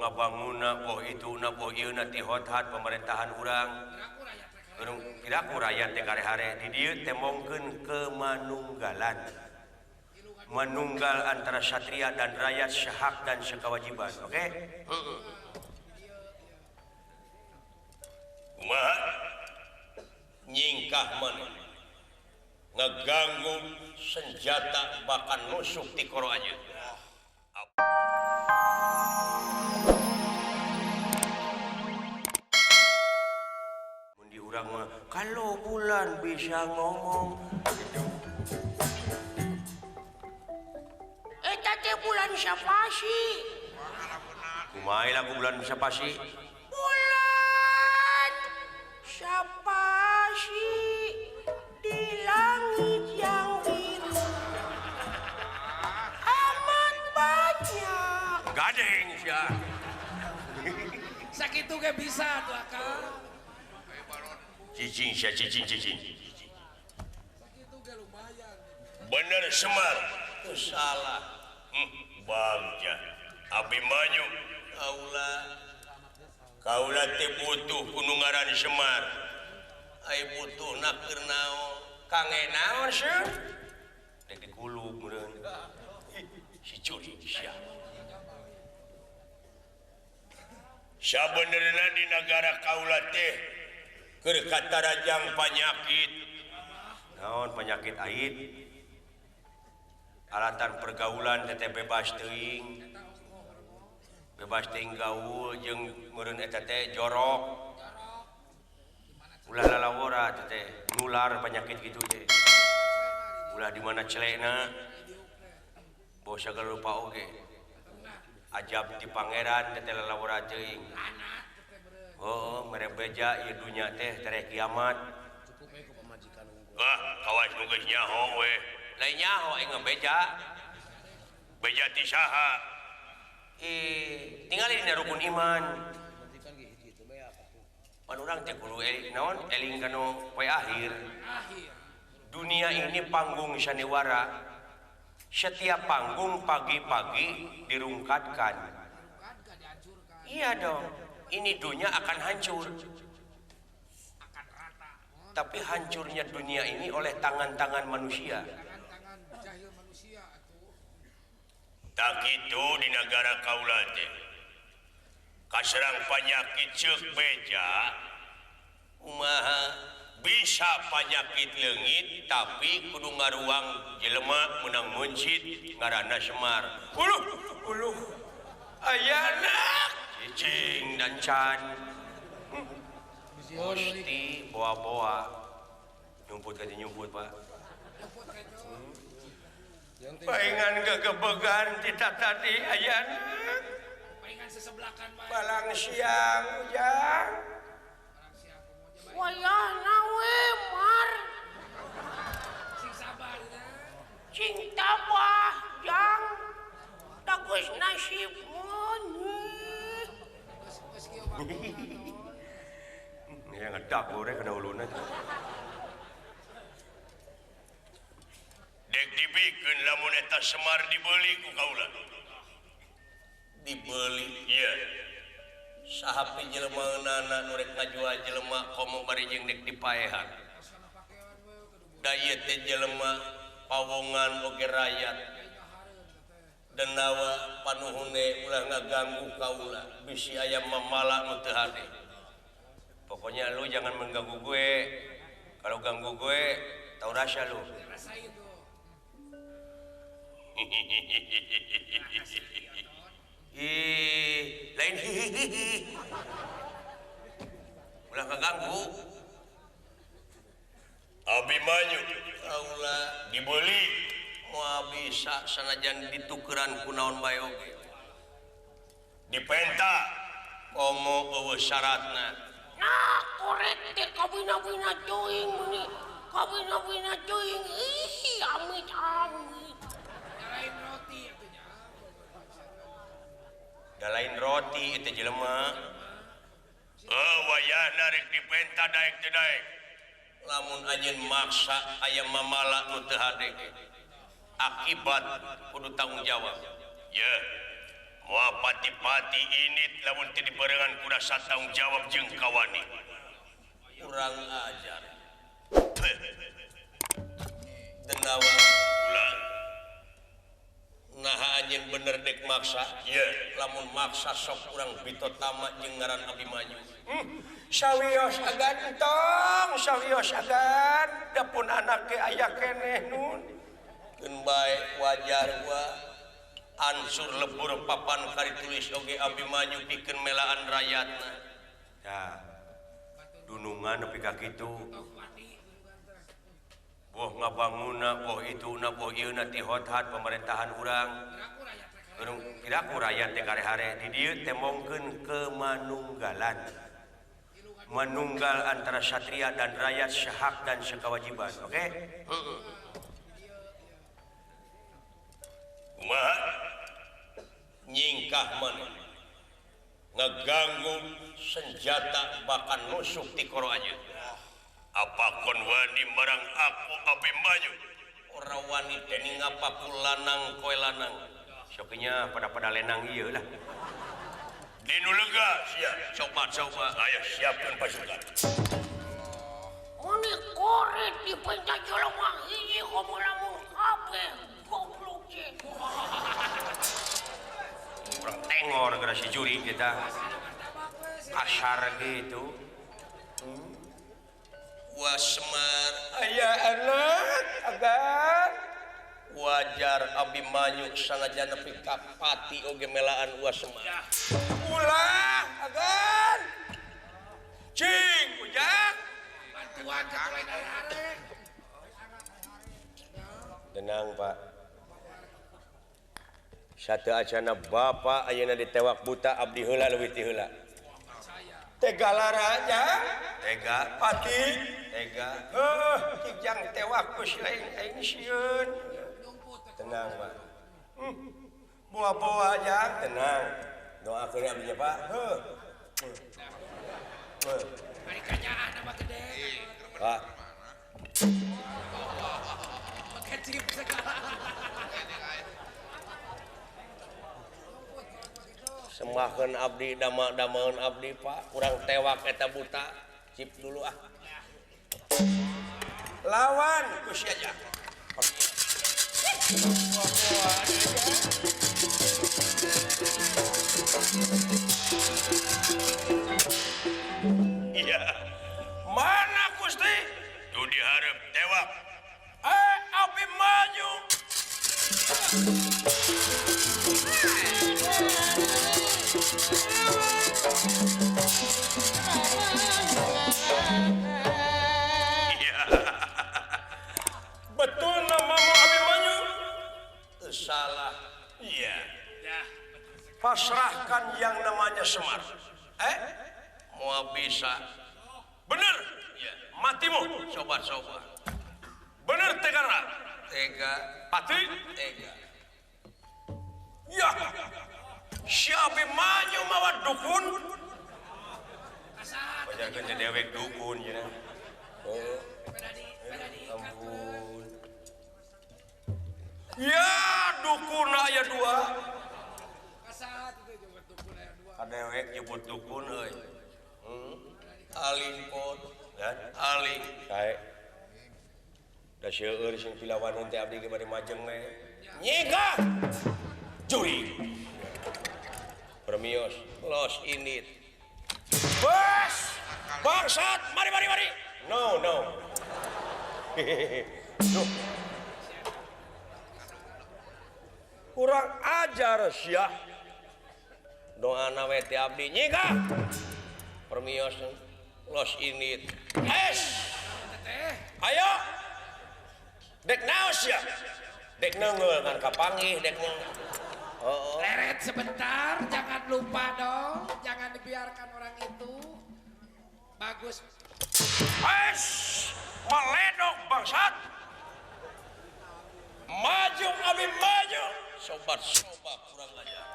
Ngabangunna boh ituna boh ieuna ti hothat pemerintahan urang. Piraku rakyat teh kare-hare di dieu teh mongkeun kemanunggalan. Manunggal antara satria dan rakyat sehak dan sekewajiban, oke? Heeh. Kumaha? Nyingkah maneh ngeganggu senjata bahkan nusuk ti koro aja. Mun di urang mah kalau bulan bisa ngomong gitu. Eta teh bulan sapasi. Kumaha lagu bulan sapasi? Bulan sapasi di langit yang biru amat banyak. Gading sia. Sakitu ge bisa tuh akang. Cicing sia cicing cicing. Sakitu ge lumayan. Bener Semar. Teu salah. Bagja. Abimanyu kaula. Kaula teh butuh ku nu ngaran Semar. Ai butuhna keur naon? Kangge naon seuh? Dek dikulub meureun. Si curi sia. Sabenerna di nagara kaula teh keur katarajang panyakit. Naon penyakit ait? Alatan pergaulan teh bebas teuing. Bebas teuing gaul jeung meureun eta teh jorok. Ulah lalawora teh nular penyakit gitu teh. Ulah di mana celekna. Bau sagala rupa oge. Ajab ti pangeran teh lalawora teuing. Oh, mere beja ieu dunya teh tereh kiamat. Ah, kawas nu geus nyaho we. Lain nyaho aing ngebeja. Beja ti saha? Ih, tingali dina rukun iman. Pan urang teh kudu naon eling kana poe akhir. Dunia ini panggung sandiwara. Setiap panggung pagi-pagi dirungkatkan. Iya dong, ini dunia akan hancur. Tapi hancurnya dunia ini oleh tangan-tangan manusia. Tak kitu di nagara kaula teh. Kaserang panyakit ceuk beja. Kumaha bisa panyakit leungit tapi kudu ngaruang jelema meunang meuncit ngaranna Semar. Uluh, uluh. Ayana cicing dan can. Gusti boa-boa. Nyumput ka nyumput, Pak. Paingan gegebegan ti tadi ayana. Paingan sesebelakan bae. Balang siang ujang. Wayahna we mar. Sing sabar nya. Sing tabah jang. Tagus nasib meuni. Geus kieu waktu. Ya ngedak gore kana uluna. Dek dibikeun lamun eta Semar dibeli ku kaula. Dibeli. Iya. Saha pi jelema nana nu rek ngajual jelema komo bari jeung dek dipaehan. Da ieu teh jelema pawongan oge rakyat. Denawa panuhune ulah ngaganggu kaula bisi aya mamala nu teu hade. Pokoknya lu jangan mengganggu gue. Kalau ganggu gue, tahu rasa lu. Ih, lain hihihi. Ulah keganggu. Abimanyu kaula dibeli. Moal bisa sanajan ditukeran ku naon bae oge. Dipenta komo eueuh syaratna. Nah, korek teh kabina-bina teuing meuni. Kabina-bina teuing. Ih, amit-amit. Lain roti atuh nya. Da lain roti eta jelema. Oh, wayahna rek dipenta daek teu daek. Lamun anjeun maksa aya mamala nu teu hade. Akibat kudu tanggung jawab. Ye. Moal pati-pati init lamun teu dibarengan ku rasa tanggung jawab jeung kawani. Kurang ajar. Denawa ulah. Naha anjeun bener dek maksa? Ieu lamun maksa sok urang bitotama jeung ngaran Abimanyu. Sawios agan tong, sawios agan, da pun anak ge aya keneh nun. Keun bae wajar gua. Ansur lebur papan kari tulis oge Abimanyu pikeun melaan rayatna. Tah. Dunungan nepi ka kitu. Boh ngabangunna, boh ituna, boh ieuna ti hot-hat pemerintahan urang. Piraku rakyat teh kare-hare di dieu temongkeun kemanunggalan. Manunggal antara satria dan rakyat sehak dan sekewajiban, oke? Okay? Kumaha? Nyingkah maneh ngaganggu senjata bahkan nusuk ti koro aja. Apa kon wani marang aku Abimanyu? Ora wani dening apa ku lanang koe lanang. Sokinya pada-pada lenang ieu lah. Dinu lega sia, coba-coba ayo siapkan pasukan. Oni koret diperintah jelema hiji komo lamun kabeh goblok je. Kurang tengor gara si juri kita. Kasar gitu. Wasmar aya anak agan wajar Abimanyu sanajan nepi ka pati oge melaan Wasmar. Ulah agan cing ujang bantuan ka lain are. Tenang Pak. Satu acana bapak ayeuna ditewak buta abdi heula leuwih ti heula. Tega laranya tega pati tega heuh kijang tewak ku si lain aing sieun. Tenang Pak. Boa-boa jang tenang. Doakeun abdi Pak. Heuh. Bari kanyaan apa gede. Pak. Make chip segala. Sembahkeun abdi dama-damaeun abdi Pak, urang tewak eta buta. Cip dulu ah. Lawan ku sia aja. Iya. Mana Gusti? Tu diharap tewak. Abimanyu. Iya. Betul namamu Abimanyu? Salah. Iya. Pasrahkan yang namanya Semar. Mau bisa. Bener. Ya. Matimu. Coba-coba. Bener tegara. Tega. Pati. Tega. Ya. Si Abimanyu mawa dukun. Pajarkeun teh dewek dukun cenah. Oh. Ampun. Ya, dukun aya dua. Kadewek nyebut dukun euy. Aling pot, aling. Sae. Da seueur sing pilawaneun teh abdi ge bade majeng we. Nyigah. Juri. Permios, los init. Bos! Bangsat, mari mari mari. No, no. Duh. Kurang ajar sia. Doana we teh abdi nyigah. Permios, los init. Es. Ayo. Dek naos ya. Dek neungeul ngan kapanggih dek neungeul. Oh, oh. Leret sebentar, jangan lupa dong, jangan dibiarkan orang itu. Bagus. Es, meledok bangsat. Maju abi maju. Sobat sobat kurang ajar.